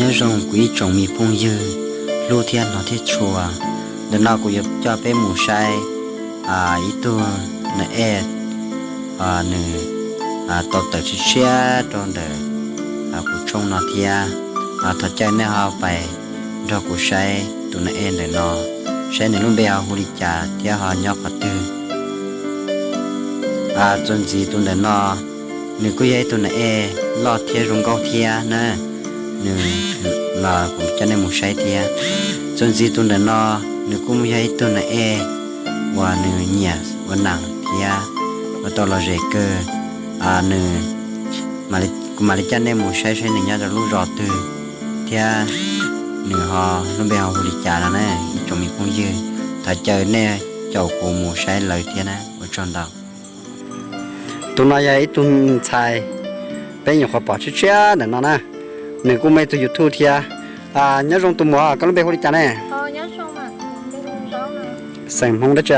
Nyob zoo kuv ib tsoom me phooj ywg hlub thiab hnov thiab tshua, ntawm no kuv yuav coj peb mus saib ib tug nas ej, nws tau tawm tshiab tshiab rau ntawm kuv tshooj no thiab. Thov caw nej ho pais nrog kuv saib tus nas ej ntawm no, saib nws lub npe ho hu li cas thiab ho nyob qhov twg. Txuas ntxiv tus ntawm no, nws kuj yog ib tug nas ej loj thiab zoo nkauj thiab na. Nws los kuv coj nej mus saib thiab. Txuas ntxiv tus ntawm no, nws kuj yog ib tug nas ej uas nws nyiam ua nas thiab ua tau lom zem kawg. Nws, kuv mam li coj nej mus saib saib nws nyob rau lub zos twg thiab nws ho lub npe ho hu li cas no na ib tsoom me phooj ywg. Thov caw nej caum kuv mus saib lawv thiab na. Ua tsaug ntau. Tus no yog ib tug ntxhais peb nyuam qhuav pom tshiab tshiab ntawm no na. Nws kuj muaj ib tug YouTube thiab. Nyob zoo tus muam, koj lub npe hu li cas ne? Xeem Hmoob dab tsi?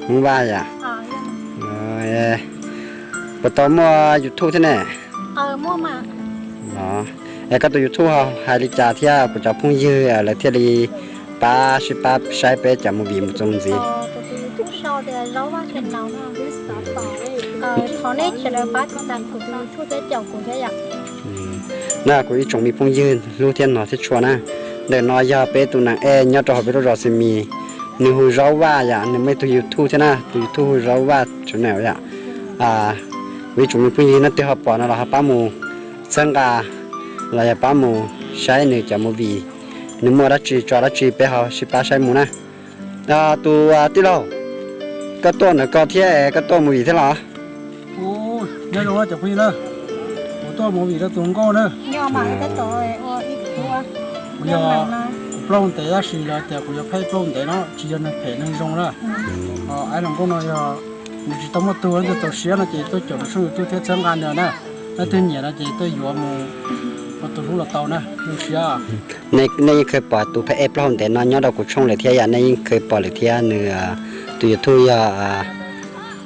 Hmoob Vaj yom. Puas tau muaj YouTube thiab ne? Es koj tus YouTube ho hais li cas thiab kuv cov phooj ywg lawv thiaj li pab sib pab saib peb cov movie mus txuas mus ntxiv? Na kuv ib tsoom me phooj ywg hlub thiab hnov thiab tshua na, ntawm no yog peb tus nas ej nyob rau hauv peb lub zos Xeem Mis, nws hu Zaub Vaj yom, nws muaj ib tug YouTube thiab na, tus YouTube hu Zaub Vaj channel yom. Kuv ib tsoom me phooj ywg leej twg ho pom no los ho pab mus txhawb nqa los yog pab mus saib nws cov movie, nws muaj dab tsi tso dab tsi peb ho sib pab saib mus na. Tus tij laug, koj tuaj ntawm ko thiab koj tuaj movie thiab los? Nyob zoo cov phooj ywg na, kuv tuaj movie rau tus hluas nkauj na. Kuv yog, kuv plaub ntev tab sis lawv tias kuv yog pheej plaub ntev no, tsis yog neeg phem neeg zoo na. Aib hluas nkauj no yog nws tsis tau muaj tug, leej twg txaus siab no ces tuaj caum nws tshooj YouTube thiab txhawb nqa nws na. Leej twg nyiam no ces tuaj yuav mus ua tus hlub los tau na, zoo siab. Nej yeej khaws pom tus phab ej plaub hau ntev no nyob rau kuv tshooj lawm thiab yom, nej yeej khaws pom lawm thiab. Nws tus YouTube yog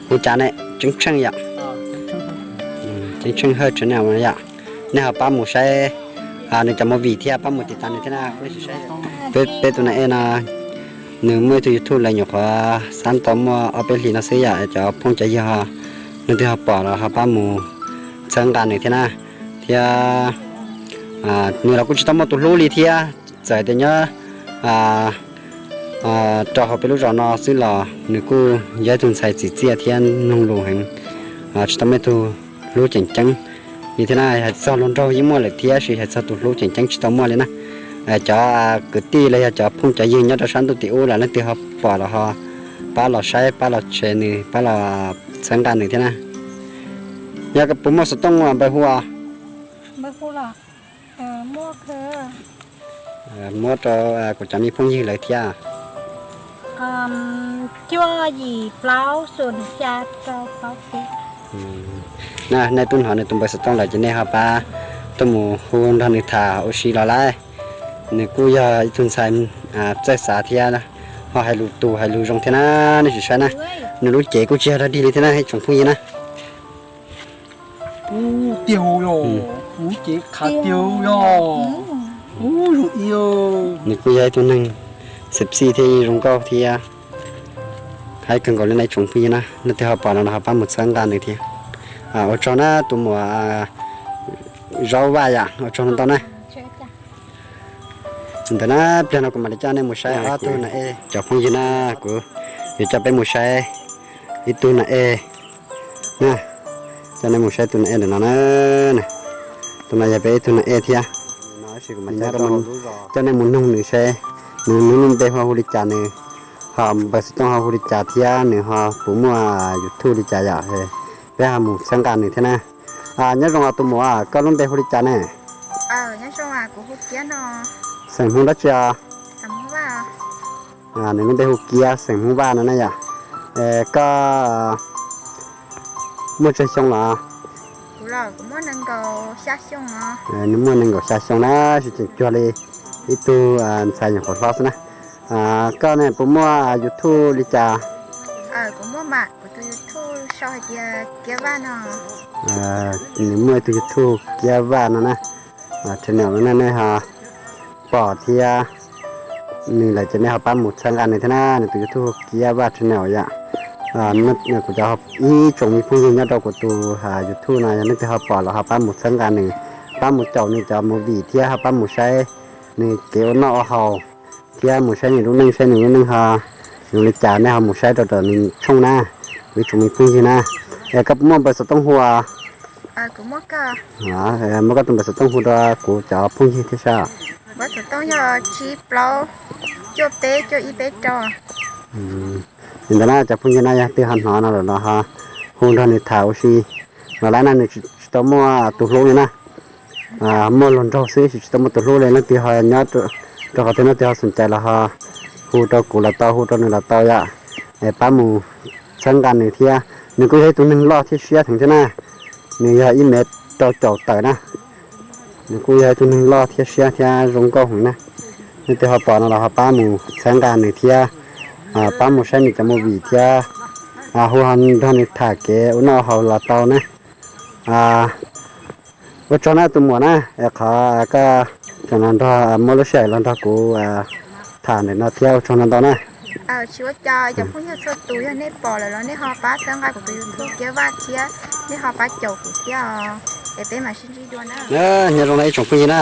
hu cas ne? Tseeb Tsheej yom. Tseeb Tsheej Hawj channel yom. Nej ho pab mus saib nws cov movie thiab pab mus tiv tas nws thiab na. Peb tus nas ej no nws muaj ib tug YouTube lawv nyuam qhuav xab tau muaj ob peb hlis no xwb yom, cov phooj cov ywg ho leej twg ho pom los ho pab mus txhawb nqa nws thiab na. Thiab nws los kuj tsis tau muaj tus hlub li thiab, txawm tias nyob rau hauv peb lub zos no xwb los nws kuj yog ib tug ntxhais txim txiaj thiab mloog lus heev, tsis tau muaj ib tug hlub tseem ceeb li thiab na. Hais txog hluas nraug yeej muaj lawm thiab, tab sis hais txog tus hlub tseem ceeb tsis tau muaj li na. Cov kwv tij los yog cov phooj cov ywg nyob rau sab ntuj tim ub los leej twg ho pom los ho pab los saib, pab los share nws, pab los txhawb nqa nws thiab na. Yog puas muaj xov tooj npawb hu os? Muab rau kuv cov me phooj ywg lawv thiab. Na nej twb hnov nws tus npawb xov tooj lawm ces nej ho pab tuaj mus hu nrog nws tham ua si los lawm. Nws kuj yog ib tug ntxhais txawj xav thiab ho hais lus tus hais lus zoo thiab na. Nej sim saib na, nws lub cev kuj tsis yog dog dig li thiab na ib tsoom phooj ywg na. Ub tiag yog, ub cev qhav tiag yog, ub zoo ib. Nws kuj yog ib tug neeg sexy thiab zoo nkauj thiab. Haib kawg nkaus li na ib tsoom phooj ywg na, leej twg ho pom no los ho pab mus txhawb nqa nws thiab. Ua tsaug na tus muam Zaub Vaj yom, ua tsaug ntau na. Ntawm na pliag no kuv mam li coj nej mus saib ob tug nas ej cov phooj ywg na, kuv yuav coj peb mus saib ib tug nas ej na. Coj nej mus saib tus nas ej ntawm no na. Tus no yog peb ib tug nas ej thiab. Coj nej mus noog nws seb nws lub npe hu li cas, nws ho npawb xov tooj ho hu li cas thiab nws ho puas muaj YouTube li cas yom. Peb ho mus txhawb nqa nws thiab na. Nyob zoo tus muam, koj lub npe hu li cas ne? Xeem Hmoob dab tsi os? Nws lub npe hu Kiab, xeem Hmoob Vaj no na yom. Koj muaj tsawg xyoo los? Nws muaj nees nkaum xya xyoo na, tsis tseem cuag li ib tug ntxhais nyuam qhuav hlob xwb na. Koj ne puas muaj YouTube li cas? Nws muaj ib tug YouTube Kiab Vaj no na. channel no nej ho pom thiab nws lawm ces nej ho pab mus txhawb nqa nws thiab na. Nws tus YouTube hu Kiab Vaj channel yom. Kuv cov ib tsoom me phooj ywg nyob rau kuv tus YouTube no yog leej twg ho pom los ho pab mus txhawb nqa nws, pab mus caum nws cov movie thiab ho pab mus saib nws kev ua noj ua haus thiab mus saib nws lub neej saib nws lub neej ho zoo li cas nej ho mus saib rau tom nws tshooj na, kuv ib tsoom me phooj ywg na. Es koj puas muaj npawb xov tooj hu? Muab koj tus npawb xov tooj hu rau kuv cov phooj ywg thiab saib. Npawb xov tooj yog tsib plaub cuaj peb cuaj ib peb rau. Li ntawd na cov phooj ywg na, yog twg ho hnov no lawm los ho hu nrog nws tham ua si. Los lawm na nws tsis tau muaj tus hlub li na, muaj luag nraug xwb tsis tau muaj tus hlub li. Leej twg ho nyob rau qhov twg leej twg ho xom cai los ho hu rau kuv los tau, hu rau nws los tau yom. Es pab mus txhawb nqa nws thiab, nws kuj yog ib tug neeg loj thiab siab heev thiab na. Nws yog ib mev rau caum tawm na. Nws kuj yog ib tug neeg loj thiab siab thiab zoo nkauj heev na. Leej twg ho pom no los ho pab mus txhawb nqa nws thiab, pab mus saib nws cov movie thiab, hu ho nrog nws tham kev ua noj haus los tau na. Ua tsaug na tus muam na, qhov koj tseem los nrog muab lub sij hawm los nrog kuv tham ntawm no thiab ua tsaug ntau ntau na. Tsis ua cas, cov phooj ywg txhua tus yog nej pom lawm los nej ho pab txhawb nqa kuv tus YouTube Kiab Vaj thiab, nej ho pab caum kuv thiab os. Es peb mam sib ntsib dua na. Nyob zoo na ib tsoom phooj ywg na,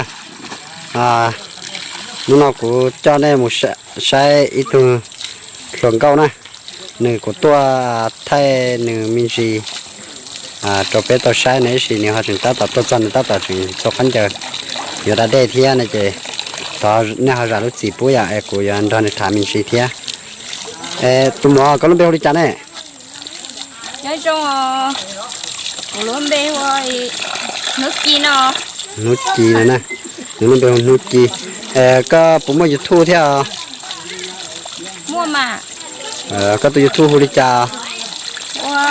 hnub no kuv coj nej mus saib ib tug hluas nkauj na. Nws kuv tuaj thaij nws me ntsis rau peb tau saib na, tab sis nws ho tseem tab tom tuaj txog, nws tab tom tseem txhua khaub ncaws yuav da dej thiab no ces thov nej ho zam lub txim pub yom, es kuv yuav nrog nws tham me ntsis thiab. Es tus muam koj lub npe hu li cas ne? Nyob zoo, kuv lub npe hu Hnub Ci no. Hnub Ci no na, nws lub npe hu Hnub Ci. Es koj puas muaj YouTube thiab? Muaj mas. Koj tus YouTube hu li cas? Ua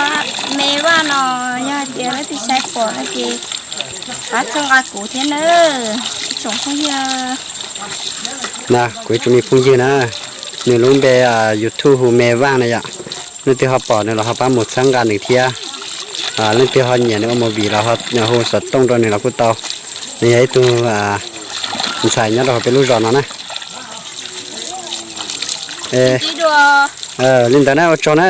Me Vaj no, yog hais tias leej twg saib pom no ces pab txhawb nqa kuv thiab nawb, ib tsoom phooj ywg. Na kuv ib tsoom me phooj ywg na, nws lub npe YouTube hu Me Vaj na yom. Leej twg ho pom nws los ho pab mus txhawb nqa nws thiab. Leej twg ho nyiam nws ua movie los hu xov tooj rau nws los kuj tau. Nws yog ib tug ntxhais nyob rau hauv peb lub zos no na. Li ntawd na, ua tsaug na.